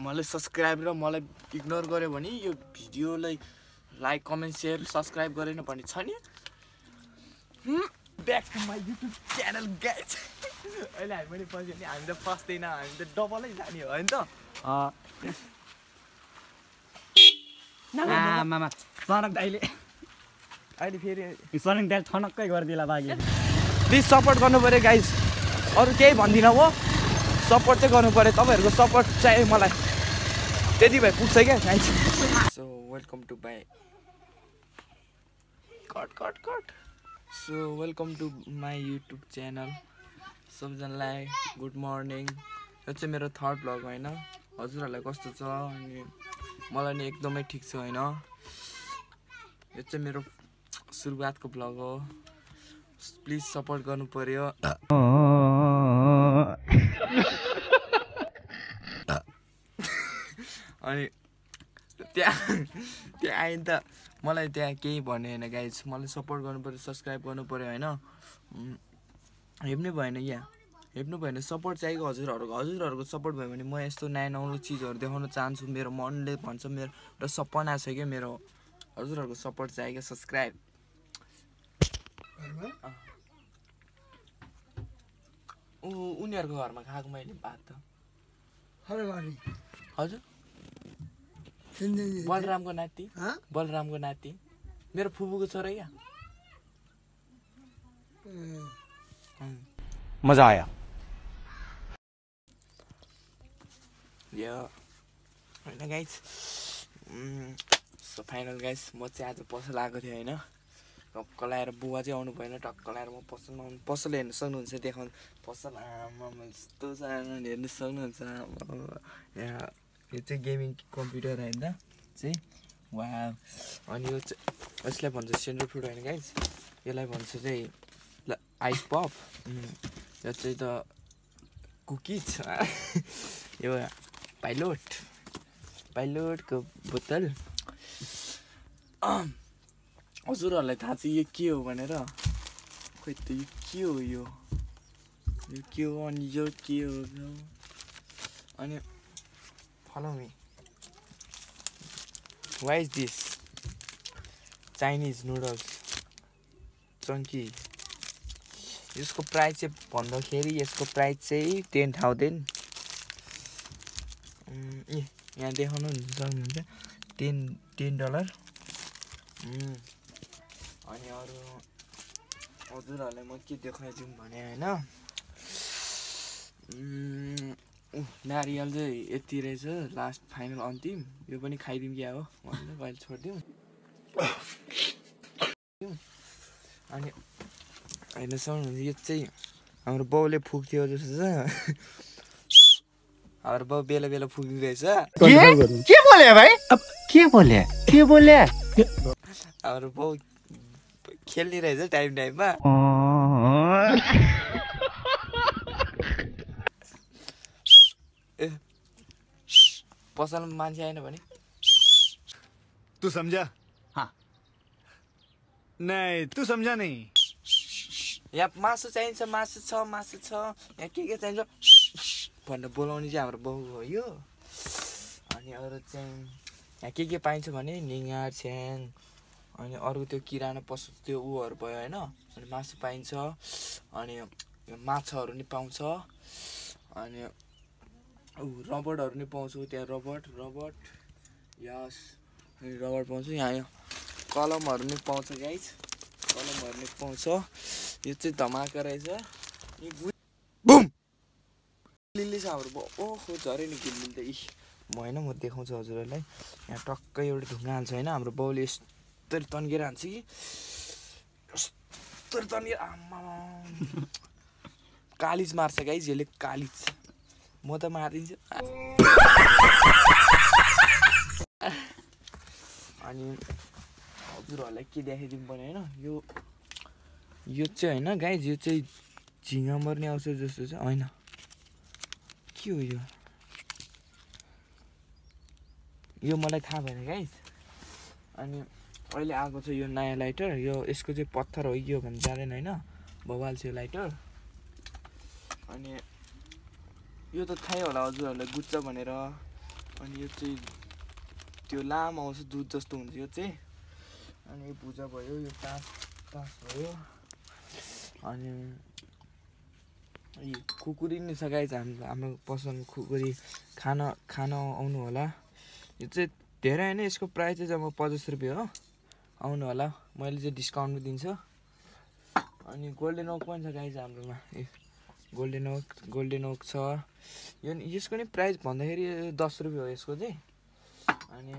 मलाई सब्स्क्राइब र मलाई इग्नोर गर्यो भने यो भिडियोलाई लाइक कमेन्ट सेयर सब्स्क्राइब गरेन भने छ नि back to my YouTube channel guys अहिले हामी पनि पस्यो भने हामी त फस्दैन हामी त डबलै जाने हो होइन त मामा सनक दाइले अहिले फेरि सनक दाइले ठनक्कै गरिदिला बाँकी प्लिज सपोर्ट गर्नु पऱ्यो गाइज अरू केही भन्दिनँ हो सपोर्ट चाहिँ गर्नु पऱ्यो तपाईँहरूको सपोर्ट चाहियो मलाई त्यति भए पुग्छ क्या गाइज सो वेलकम टु बाई कट so welcome to my YouTube channel सबजनालाई गुड मर्निङ यो चाहिँ मेरो थर्ड भ्लग होइन हजुरहरूलाई कस्तो छ अनि मलाई नि एकदमै ठिक छ होइन यो चाहिँ मेरो सुरुवातको भ्लग हो प्लिज सपोर्ट गर्नु पर्यो अनि त्यहाँ आइन त मलाई त्यहाँ केही भन्ने होइन गाइज मलाई सपोर्ट गर्नु पर्यो सब्स्क्राइब गर्नु पर्यो होइन हेप्नै भएन यहाँ हेप्नु भएन सपोर्ट चाहिएको हजुरहरूको सपोर्ट भयो भने म यस्तो नयाँ नौलो चिजहरू देखाउन चाहन्छु मेरो मनले भन्छ मेरो एउटा सपना छ क्या मेरो हजुरहरूको सपोर्ट चाहिएको सब्स्क्राइब उनीहरूको घरमा खाएको मैले भात त हजुर बलरामको नाति मेरो फुपूको छोरा क्या मजा आयो यो होइन गाइस सो फाइनल गाइस म चाहिँ आज पसल आएको थिएँ होइन टक्क लगाएर बुवा चाहिँ आउनु भएन टक्क लगाएर म पसलमा आउनु पसल हेर्नु सक्नुहुन्छ देखाउनु पसल आमा यस्तो सानो हेर्नु सक्नुहुन्छ यहाँ यो चाहिँ गेमिङ कम्प्युटर होइन चाहिँ वा अनि यो चाहिँ यसलाई भन्छ सेन्टर फ्रुट होइन गाइस यसलाई भन्छ चाहिँ आइस पप यो चाहिँ त कुकिज यो पाइलोटको बोतल हजुरहरूलाई थाहा छ यो के हो भनेर खोइ त यो के हो यो के हो अनि यो के हो अनि follow me why is this Chinese noodles chunky यसको प्राइस चाहिँ भन्दाखेरि यसको प्राइस चाहिँ 10,000 यहाँ देखाउनु सक्नुहुन्छ $10 अनि अरू हजुरहरूलाई म के देखाइदिउँ भने होइन नारियल चाहिँ यति रहेछ लास्ट फाइनल अन्तिम यो पनि खाइदिउँ क्या हो भन्दै कहिले छोडिदिउँ अनि होइन सक्नुहुन्छ यो चाहिँ हाम्रो बाउले फुक्थ्यो जस्तो छ हाम्रो बाउ बेला बेला फुक्ने रहेछ के बोले भाइ के बोले हाम्रो बाउ खेल्ने रहेछ टाइममा पसलमा मान्छे आएन भने तू समझा हाँ नहीं तू समझा नहीं यहाँ मासु चाहिन्छ मासु छ यहाँ के चाहिन्छ भनेर बोलाउने चाहिँ हाम्रो बाउ हो यो अनि अरू चाहिँ यहाँ के पाइन्छ भने निगार छ्याङ अनि अरू त्यो किराना पशु त्यो उहरू भयो होइन अनि मासु पाइन्छ अनि माछाहरू नि पाउँछ अनि रबरहरू नि पाउँछु त्यहाँ रबर यस अनि रबर पाउँछु यहाँ कलमहरू नि पाउँछ गाइस कलमहरू नि पाउँछ यो चाहिँ धमाका रहेछ बुम लिल्ली छ हाम्रो ओहो झरे नि किल्ली त इ म होइन म देखाउँछु हजुरहरूलाई यहाँ टक्कै एउटा ढुङ्गा हाल्छ होइन हाम्रो बाउले यस्तरी तन्केर हान्छ कि यस्तरी तन्केर आमा कालिज मार्छ गाइस यसले कालिज म त मारिदिन्छु अनि हजुरहरूलाई के देखाइदिउँ भने होइन यो चाहिँ होइन गाइस यो चाहिँ झिँगा मर्ने आउँछ जस्तो चाहिँ होइन के हो यो मलाई थाहा भएन गाइस अनि अहिले आएको छ यो नयाँ लाइटर यो यसको चाहिँ पत्थर हो यो भने जाँदैन होइन बवाल छ यो लाइटर अनि यो त थाहै होला हजुरहरूलाई गुच्छ भनेर अनि यो चाहिँ त्यो लामो आउँछ दुध जस्तो हुन्छ यो चाहिँ अनि यो भुजा भयो यो तास भयो अनि यो खुकुरी नि छ गाइस हाम्रो पसलमा खुकुरी खान आउनु होला यो चाहिँ धेरै हैन यसको प्राइस चाहिँ जम्मा 50 रुपैयाँ हो आउनु होला मैले चाहिँ डिस्काउन्ट दिन्छु अनि गोल्डन ओक पनि छ गाइस हाम्रोमा गोल्डन ओक छ यसको नि प्राइस भन्दाखेरि 10 रुपैयाँ हो यसको चाहिँ अनि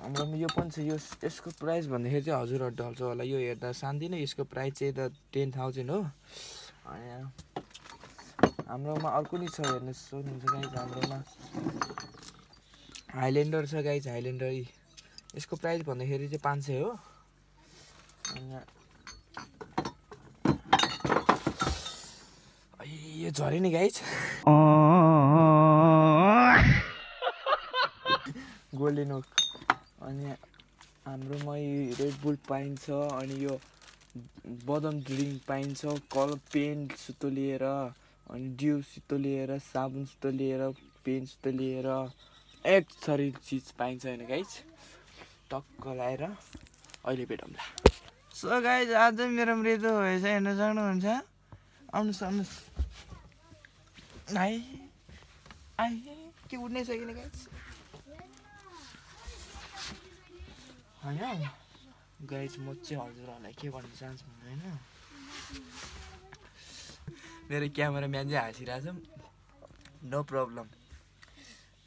हाम्रोमा यो पनि छ यसको प्राइस भन्दाखेरि चाहिँ हजुरहरु ढल्छ होला यो हेर्दा सान्दिन यसको प्राइस चाहिँ त 10,000 हो अनि हाम्रोमा अर्को नि छ हेर्नु सक्नुहुन्छ गाइस हाम्रोमा हाइल्यान्डर छ गाइस हाइल्यान्डर यसको प्राइस भन्दाखेरि चाहिँ 500 हो अनि यो झरे नि गाइस गोल्डन ओक अनि हाम्रोमा रेड बुल पाइन्छ अनि यो बदम ड्रिङ्क पाइन्छ कलर पेन सुतो लिएर अनि डिउ सुतो लिएर साबुन सुतो लिएर पेन सुतो लिएर एक थरी चिज पाइन्छ हैन गाइस टक्क लाएर अहिले भेटौँला सो गाइस आज मेरो मृत्यु भएछ हेर्न सक्नुहुन्छ आउनुहोस् आइ के उड्नै सकिन गाइस हैन गाइस म चाहिँ हजुरहरुलाई के भन्न चाहन्छु हैन मेरो क्यामेराम्यान चाहिँ हाँसिरहेछ नो प्रब्लम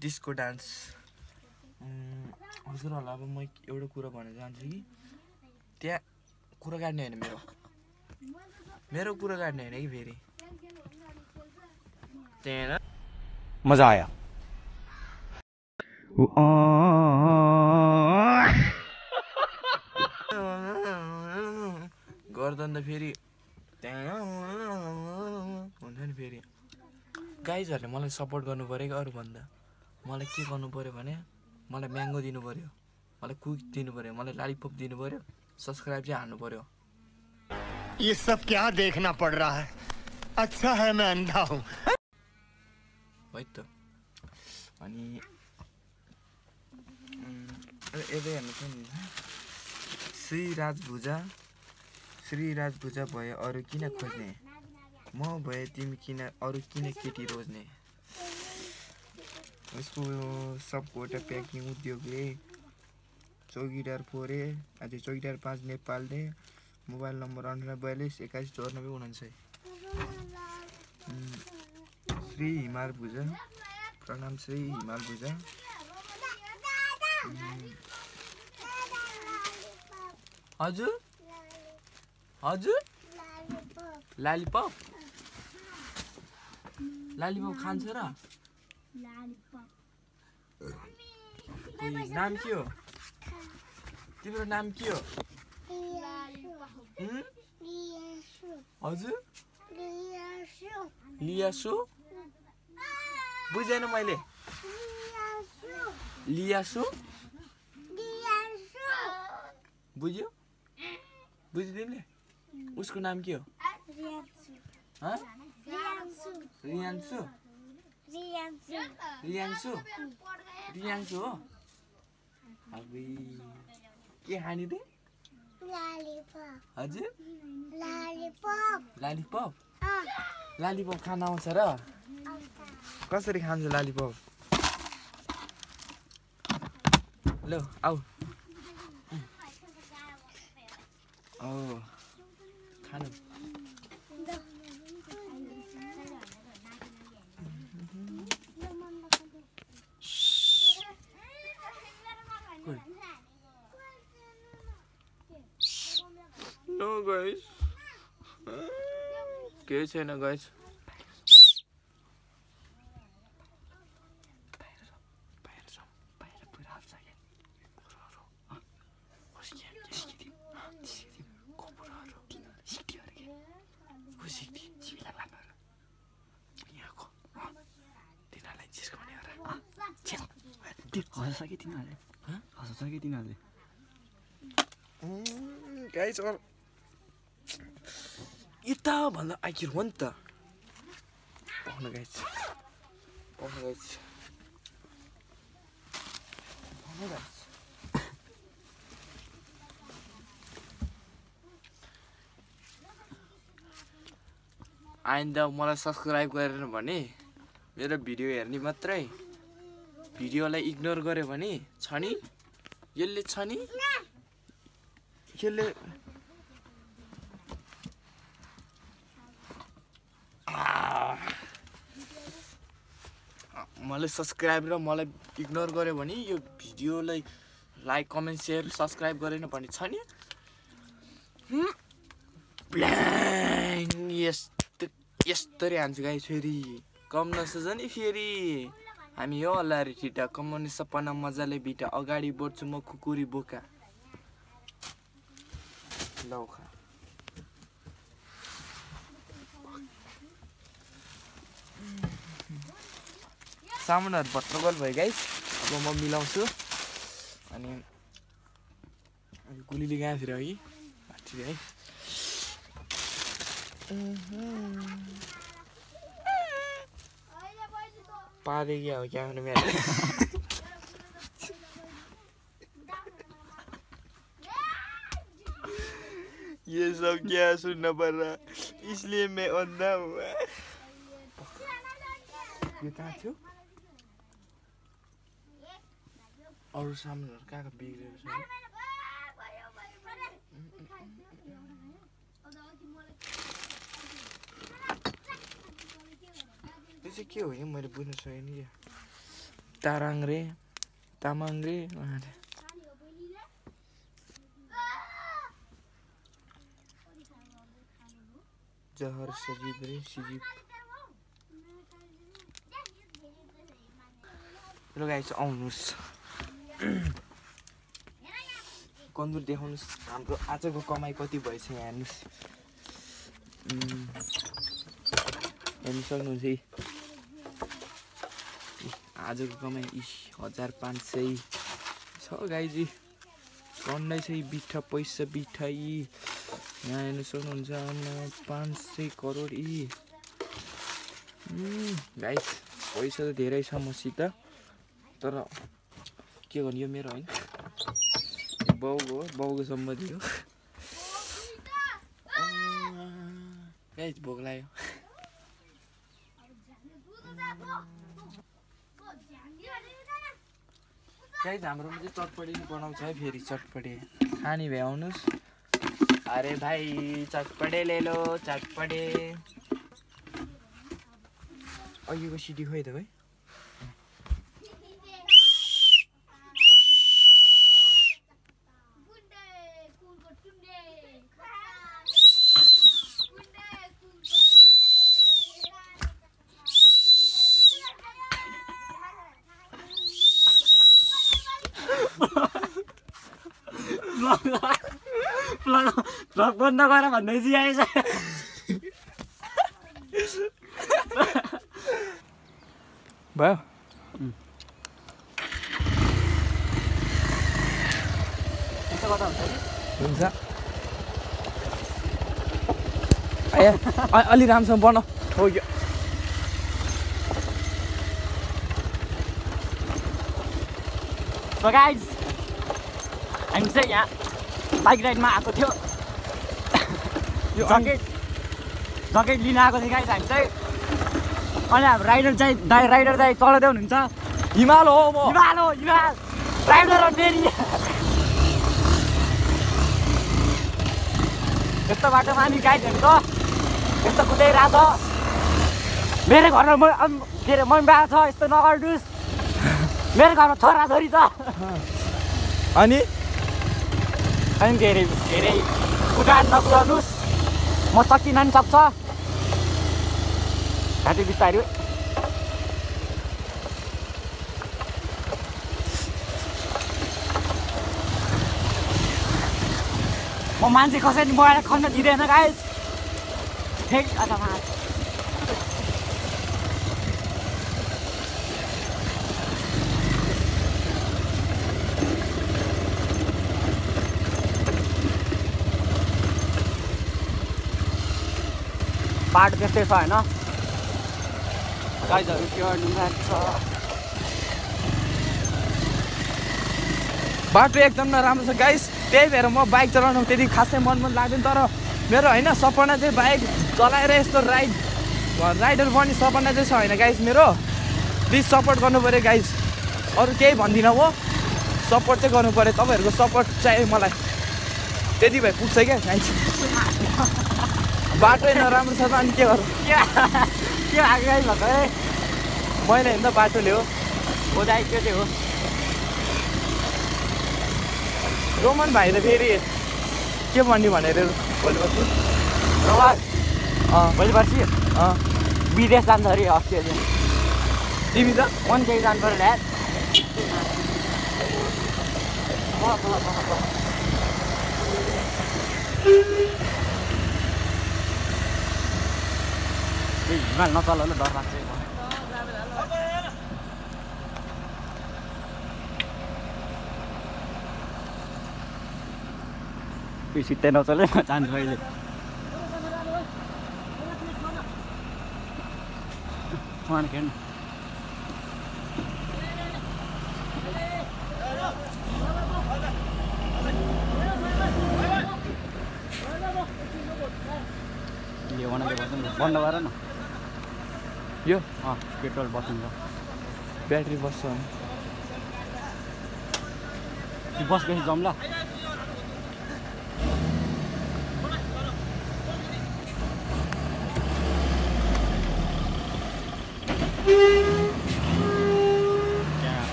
डिस्को डान्स हजुरहरुलाई अब म एउटा कुरा भन्न चाहन्छु कि त्यहाँ कुरा काट्ने हैन मेरो कुरा काट्ने हैन कि फेरि त्यहाँ मजा आया गर्दा त फेरि त्यहाँ हुन्छ नि फेरि गाइजहरुले मलाई सपोर्ट गर्नु पर्यो कि अरु भन्दा मलाई के गर्नु पर्यो भने मलाई म्याङ्गो दिनु पर्यो मलाई कुक दिनु पर्यो मलाई ललीपप दिनु पर्यो सब्स्क्राइब चाहिँ हान्नु पर्यो ये सब क्या देखना पड़ रहा है अच्छा है मैं अंधा हूं है त अनि यतै हेर्नु छ नि श्रीराज भुजा भयो अरु किन खोज्ने म भए तिमी किन अरु किन केटी रोज्ने यसको सबको एउटा प्याकिङ उद्योग चौकीदार 5 नेपालले मोबाइल नम्बर 9842819499 श्री हिमाल भुजा प्रणाम श्री हिमाल भुजा हजुर लालीपप खान्छ र नाम के हो तिम्रो नाम के हो हजुर लियासु बुझेन मैले लियासु बुझ्यो तिमीले उसको नाम के हो रियान्सु हो अब के खाने रे हजुर लालीपप खान आउँछ र कसरी खान्छ लालीपप ल आऊ खानु नो गाइस के छैन गाइस गाइस और यता भन्दा आइकिर हो नि त पाउनु गाइस आइन्दा मलाई सब्स्क्राइब गरेर भने मेरो भिडियो हेर्ने मात्रै भिडियोलाई इग्नोर गर्यो भने छ नि यसले छ नि यसले मलाई सब्स्क्राइब र मलाई इग्नोर गर्यो भने यो भिडियोलाई लाइक कमेन्ट सेयर सब्स्क्राइब गरेन भने छ नि यस्तरी हान्छु गाइस फेरि कम नसोच नि फेरि हामी हो अल्लाहरी ठिटा कमाउने सपना मजाले बिटा अगाडि बढ्छु म कुकुरी बोका लौखा सामानहरु भत्तगोल भयो गाइस अब म मिलाउँछु अनि गुलीले गएको थियो है ठिक है पादे क्या हो क्या मेरो ये सब क्या सुनना पड़ रहा इसलिए मैं अंधा हुआ ये कहाँ थियो अरू सामानहरु कहाँ बिग्रेको छ चाहिँ के हो यो मैले बुझ्न सकेँ नि ताराङ रे तामाङ रे जहर सजीव रे सजीव ल गाइस आउनुस् कन्दुर देखाउनुस् हाम्रो आजको कमाइ कति भएछ यहाँ हेर्नुस् हेर्नु सक्नुहुन्छ आजको कमाइ 1500 छ गाइजी 1900 बिठा पैसा बिठाई यहाँ हेर्नु सक्नुहुन्छ 500 करोड गाइस पैसा त धेरै छ मसित तर के गर्नु यो मेरो हैन बाउको सम्पत्ति हो गाइस भोक लाग्यो गाइस हाम्रोमा चाहिँ चटपटी नि बनाउँछ है फेरि चटपटी खाने भए आउनुस् अरे भाइ चटपटे ले लो चटपटे अघिको सिटी खोइ त भाइ ब्लग बन्द गर भन्दै जिआएछ भयो हुन्छ अलि राम्रोसँग बनाऊ हो यो So guys, हामी चाहिँ यहाँ बाइक राइडमा आएको थियो जकेट लिन आएको थियो गाइस हामी चाहिँ अनि हाम्रो राइडर चाहिँ चलाउँदै हुनुहुन्छ हिमाल हो म हिमाल राइडर हो फेरि यस्तो बाटोमा नि गाइडहरू त यस्तो कुदाइरहेको छ मेरो घरमा के अरे मम्मी बाबा छ यस्तो नगर्नुहोस् मेरो घरमा छोराछोरी छ अनि धेरै उठान नकुदाउनुहोस् म सकिन नि सक्छ घाँटी बिस्तारै म मान्छे कसरी मोबाइल खन्न दिँदैन गाइस ठिक अथवा बाटो त्यस्तै छ होइन गाइजहरू के गर्नु छ बाटो एकदम नराम्रो छ गाइस त्यही भएर म बाइक चलाउनु त्यति खासै मन लाग्दैन तर मेरो होइन सपना चाहिँ बाइक चलाएर यस्तो राइडर पनि सपना चाहिँ छ होइन गाइस मेरो प्लिज सपोर्ट गर्नु पऱ्यो गाइस अरू केही भन्दिनँ म सपोर्ट चाहिँ गर्नु पऱ्यो तपाईँहरूको सपोर्ट चाहियो मलाई त्यति भए पुग्छ क्या गाइस बाटो नराम्रो छ त अनि के गरौँ के आगे भएको है मैले होइन त बाटोले हो दाइ त्यो चाहिँ हो रोमन भाइ त फेरि के भन्ने भनेर भोलि पर्सि भोलि पर्सि विदेश जान्छ अरे अस्ट्रेलिया तिमी त मन चाहिँ जानु पऱ्यो ल्याट हिमाल नचलाउनु डर लाग्छ सित्तै नचले जान्छु अहिले खेल्नु बन्द गर न यो पेट्रोल बसिन्छ ब्याट्री बस्छ बस गएपछि जाउँ ल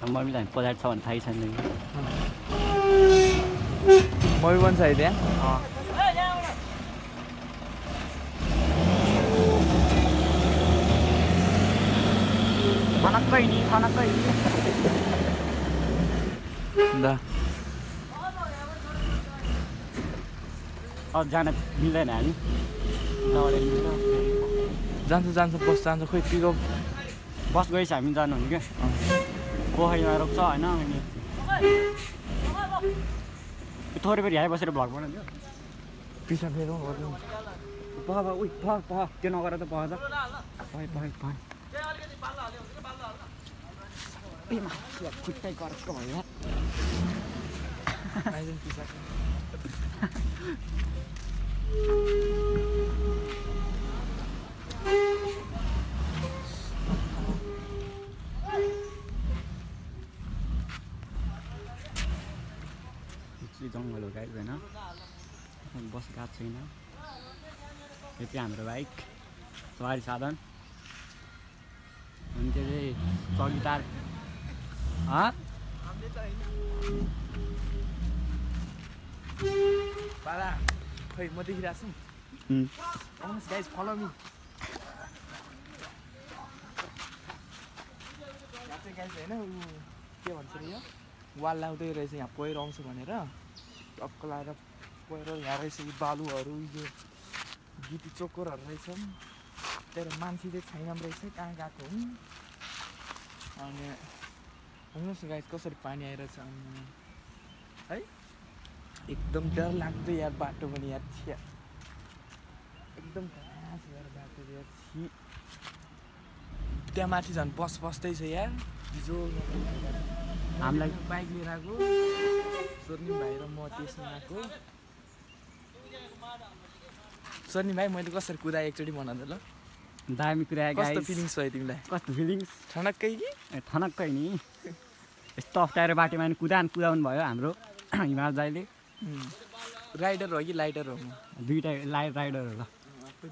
मम्मी त पजाड छ भने थाहै छैन मम्मी पनि छ त्यहाँ थनक्कै नि जान मिल्दैन हामी जान्छ बस जान्छ खोइ पिकअप बस गएछ हामी जानु हुने क्या पोखरीमा रोक्छ होइन अनि थोरै फेरि यहाँ बसेर भ्लग बनाउँथ्यो पिसा फेर त्यो नगर त पह खुट्टै करको भयो जङ्गल हो गाइस होइन बस गएको छैन यो चाहिँ हाम्रो बाइक सवारी साधन अनि त्यो चाहिँ चौकीटार पारा खोइ म देखिरहेको छु आउनुहोस् गाइस फलो मी यहाँ चाहिँ गाइस होइन के भन्छ अरे यो वाल लाउँदै रहेछ यहाँ पहिरो आउँछ भनेर टक्क लाएर पहिरो यहाँ रहेछ यी बालुहरू यो गिटी चोकरहरू रहेछ तर मान्छे चाहिँ छैन रहेछ कहाँ गएको हुँ अनि हेर्नुहोस् गाइस कसरी पानी आइरहेछ है एकदम डर लाग्दो यार बाटो पनि यार छिया एकदम खराब छ यार बाटो यार छि त्यहाँ माथि झन् बस बस्दैछ यार जो हामीलाई बाइक लिएर आएको स्वर्णिम भाइ र म त्यसमा आएको स्वर्णिम भाइ मैले कसरी कुदाएँ एकचोटि भन त ल दामी कुरा कस्तो फिलिङ्स भयो तिमीलाई कस्तो फिलिङ्स ठनक्कै कि ठनक्कै नि यस्तो अप्ठ्यारो बाटोमा नि कुदाउनु भयो हाम्रो हिमाल दाइले राइडर हो कि लाइटर हो दुइटै राइडर हो ल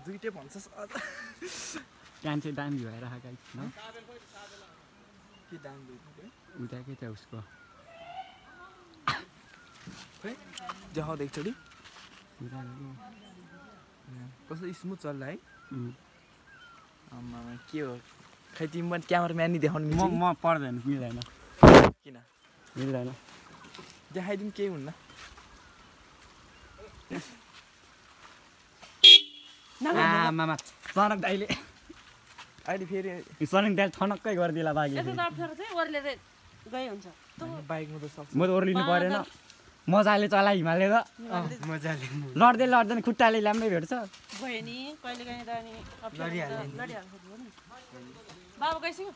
दुइटै भन्छस् त्यहाँ चाहिँ दामी भएर गाइस न के दाम उता के थियो उसको देखाउँदा एकचोटि कस्तो स्मुथ चल्ला है के हो खै तिमी पनि क्यामराम्यान नि देखाउनु मिल्छ म पर्दैन मिल्दैन किन मिल्दैन देखाइदिउँ केही हुन्न आमामा सनक दाइले अहिले फेरि सनिङ दाइले थनक्कै गरिदिला बाघी यस्तो तर्फेर चाहिँ ओर्ले चाहिँ गए हुन्छ बाइकमा त सक्छ म त ओर्लिनु परेन मजाले चला हिमालय त मजाले लड्दै लड्दैन खुट्टाले ल्याम्मै भेट्छ भयो नि कहिले काहीँ त अनि लडिहाल्छ बाबु गइसक्यो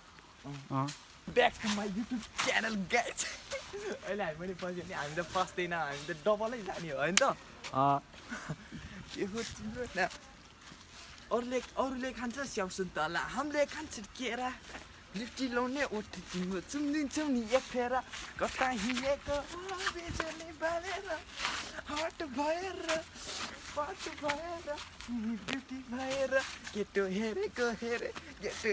back to my YouTube channel guys अहिले हामी पनि पस्यो भने हामी त पस्दैन हामी त डबलै जाने हो होइन त के हो तिम्रो न अरूले खान्छ स्याउ सुन्तला हामीले खान्छ केरा लिफ्टी लाउने उठ तिम्रो चुम्दिन्छौ नि एक फेरा कता हिँडेको बेचले बालेर हट भएर पट भएर ब्युटी भएर केटो हेरेको हेरे केटो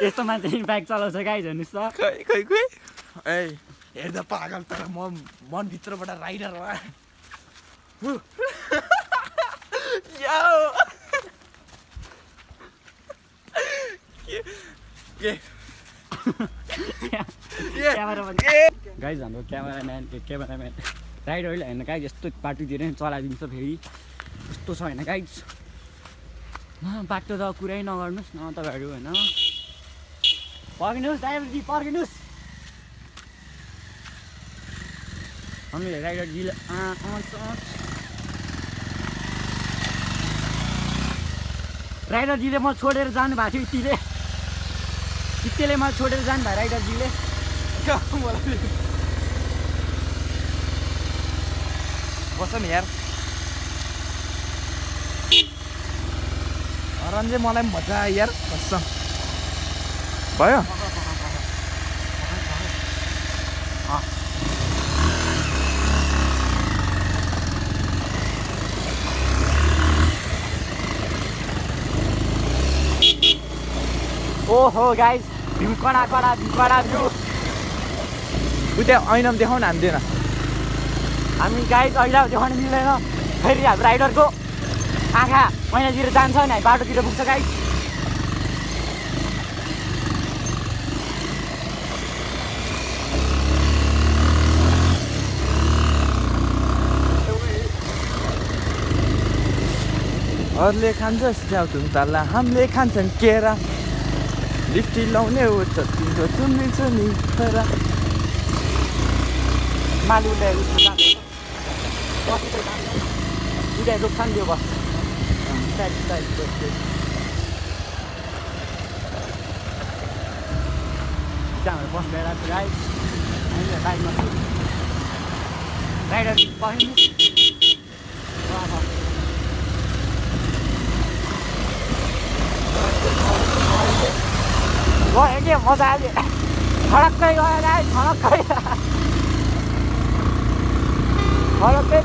यस्तो मान्छे बाइक चलाउँछ गाई हेर्नुहोस् त खै ए हेर्दा पागल तर म मनभित्रबाट राइडर हो गाइज हाम्रो क्यामेराम्यान राइडरले होइन गाइज यस्तो बाटोतिर नि चलाइदिन्छ फेरि यस्तो छ होइन गाइज बाटो त कुरै नगर्नुहोस् न तपाईँहरू होइन पर्खिनुहोस् ड्राइभरजी पर्खिनुहोस् हामीले राइडरजीले राइडरजीले म छोडेर जानुभएको थियो यतिले मलाई छोडेर जानु भयो राइडरजीले बस नि यार रन्जे मलाई मजा आयो यार बस्छ भयो ओहो गाइस भ्यू कडा भ्यू उता ऐनामा देखाउन हान्दैन हामी गाइस अहिले देखाउन मिल्दैन फेरि हाम्रो राइडरको आँखा ऐनातिर जान्छ नि बाटोतिर पुग्छ गाइस अरूले खान्छ स्याउ सुन्तला हामीले खान्छन् केरा लिफ्टी लाउने हो त तिम्रो चुम्दिन्छ नि फेरा मालुले दुइटा दोकान दियो बस त्यहाँबाट बस लिएर आएको गाइस हामीले बाइकमा राइडर पर्खिनु गयो के मजाले फरक्कै गयो गाइस फरक्कै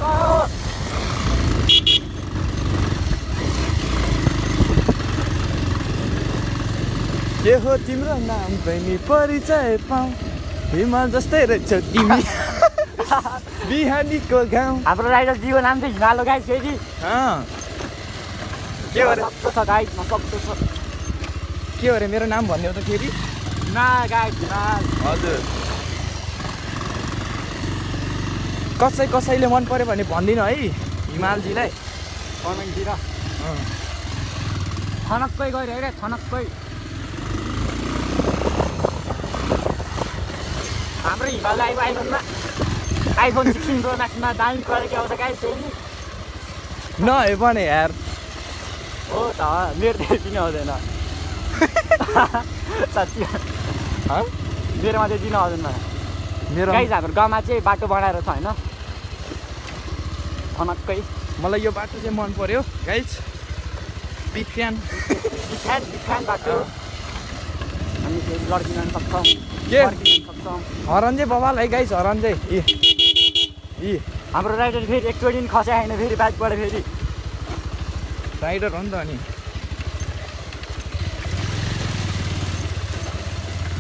गयो के हो तिम्रो नाम बहिनी परिचय पाऊ हिमाल जस्तै रहेछौ तिमी बिहानीको गाउँ हाम्रो राइडर जीको नाम चाहिँ हिमाल हो गाइस फेरि के अरे छ गाइस सक्दो छ के अरे मेरो नाम भन्ने हो त फेरि ना गाइस हिमाल हजुर कसैले मन पर्यो भने भनिदिनु है हिमालजीलाई कमेन्टतिर थनक्कै गयो अरे थनक्कै हाम्रो हिमाल आइफोन 16 प्रो म्याक्समा दामी क्वालिटी आउँछ गाइस फेरि नहे भने यार हो त मेरो त्यति नै आउँदैन साँच्ची मेरोमा त्यति नै आउँदैन मेरो गाइस हाम्रो गाउँमा चाहिँ बाटो बनाएर छ होइन थनक्कै मलाई यो बाटो चाहिँ मन पर्यो गाइस बिग फ्यान बाटो हामी फेरि लड्किन सक्छौँ के सक्छौँ हरन चाहिँ बबाल है गाइस हरन चाहिँ हाम्रो राइडर फेरि एकचोटि पनि खस्या होइन फेरि बाइकबाट फेरि राइडर हो नि त अनि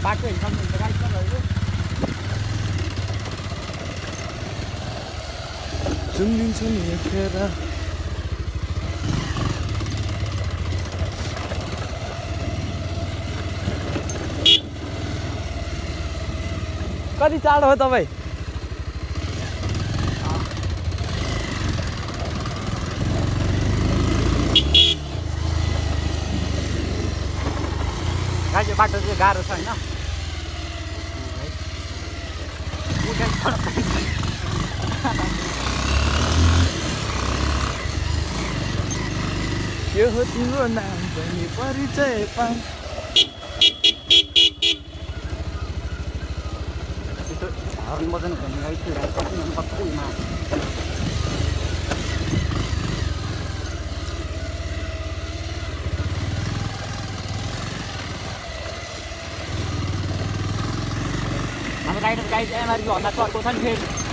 बाटो हेर्नु गाइड तपाईँहरू चुम्दिन्छु नि फेर कति टाढो हो तपाईँ गाइस यो बाटो चाहिँ गाह्रो छ होइन यो हो तिम्रो नाम पनि परिचय पाऊँ हर्न बजाउनु भन्ने गाइस त्यो सबैमा हाम्रो राइडर गाइस एमआरपी भन्दा चर्को छ नि फेरि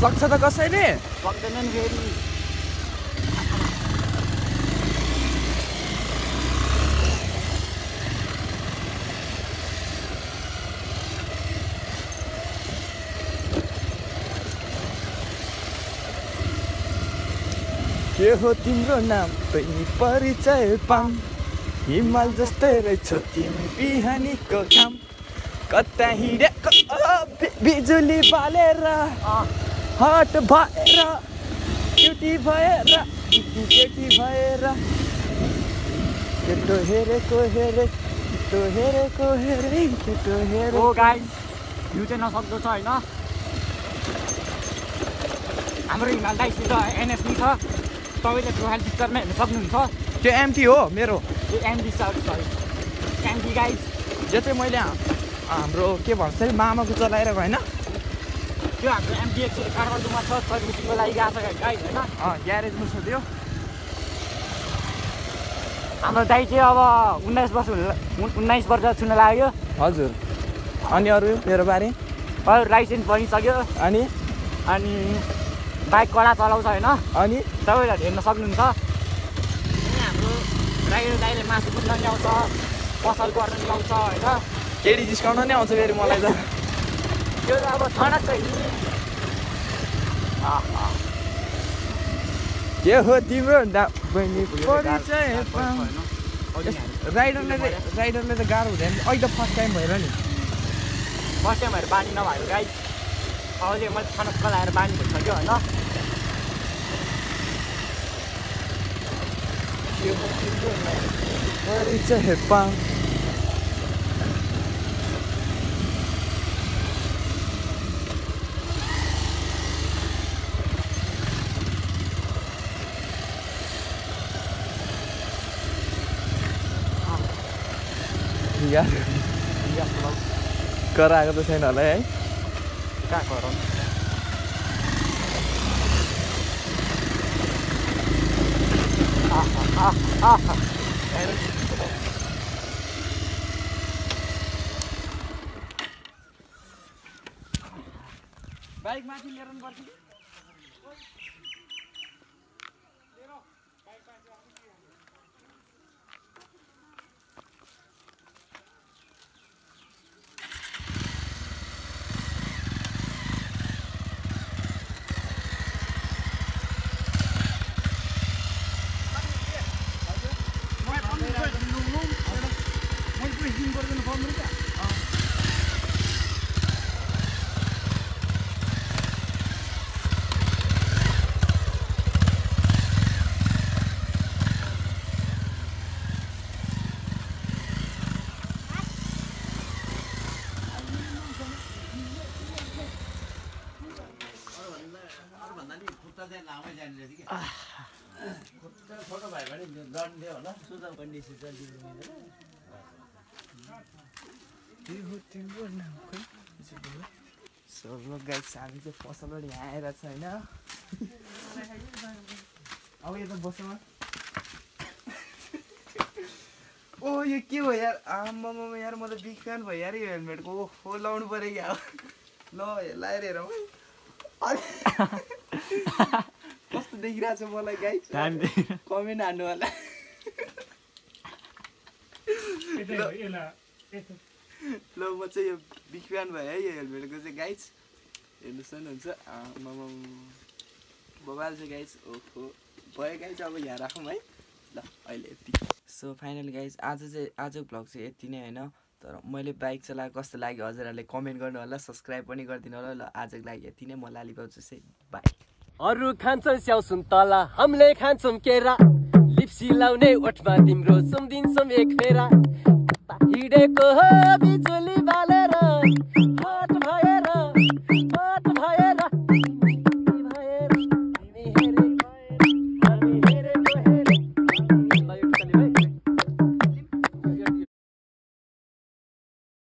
सक्छ त कसैले सक्दैन नि फेरि के हो तिम्रो नाम पनि परिचय पाऊँ हिमाल जस्तै रहेछ तिमी बिहानीको काम कता हिँडेको बिजुली बालेर हट भएर केटी भएर केटी भएर केटो हेरेको हेरे केटो हेरेको हेरे केटो हेरे ओ गाइस यो चाहिँ नसक्दो छ होइन हाम्रो हिमाल दाइसित एनएसपी छ तपाईँले प्रोफाइल पिक्चरमा हेर्न सक्नुहुन्छ त्यो एमटी हो मेरो यो एमडी सरी एमडी गाइस यो चाहिँ मैले हाम्रो के भन्छ अरे मामाको चलाइरहेको होइन त्यो हाम्रो एमडी एक्चुअली काठमाडौँमा छ सर्भिसिङको लागि गएको छ गाइस होइन ग्यारेजमा छ त्यो हाम्रो दाइ चाहिँ अब 19 वर्ष छुन लाग्यो हजुर अनि अरू मेरो बारे अरू लाइसेन्स बनिसक्यो अनि बाइक कडा चलाउँछ होइन अनि तपाईँले हेर्न सक्नुहुन्छ हाम्रो राइडर दाइले मासु कुद्न ल्याउँछ पसल गर्न ल्याउँछ होइन केडी जिस्काउन नै आउँछ फेरि मलाई त त्यो त अब ठनक्कै के हो तिम्रो नाम बहिनी परिचय पाऊँ राइडरले त गाह्रो हुँदैन अहिले त फर्स्ट टाइम भएर नि फर्स्ट टाइमहरू बानी नभएको गाइस अहिले मैले ठनक्क लगाएर बानी भइसक्यो होइन परिचय पाऊँ कराएको त छैन होला है कहाँ गरौँ बाइक माथि लिएर पर्छ छोटो भयो भने डन्डे होला सुझाउ कन्डिसन सो गाइस हामी चाहिँ पसलबाट यहाँ आएर छ होइन अब यता बसमा ओ यो के भयो यार आम्मामा यार म त बिग फ्यान भयो यार यो हेलमेटको हो लाउनु पऱ्यो क्या ल लाएर हेरौँ कस्तो देखिरहेको छ मलाई गाइस कमेन्ट हान्नु होला ल म चाहिँ यो बिग फ्यान भयो है यो हेलमेटको चाहिँ गाइस हेर्नु सक्नुहुन्छ बबाल चाहिँ गाइस ओहो भयो गाइस अब यहाँ राखौँ है ल अहिले यति सो फाइनल गाइस आजको भ्लग चाहिँ यति नै होइन तर मैले बाइक चलाएको कस्तो लाग्यो हजुरहरूले कमेन्ट गर्नु होला सब्सक्राइब पनि गरिदिनु होला ल आजको लागि यति नै म लाली पाउँछु चाहिँ बाई अरू खान्छन् स्याउ सुन्तला हामीले खान्छौँ केरा लिप्सी लाउने ओठमा तिम्रो सुम्दिन्छौँ एक फेरा हिँडेको हो बिजुली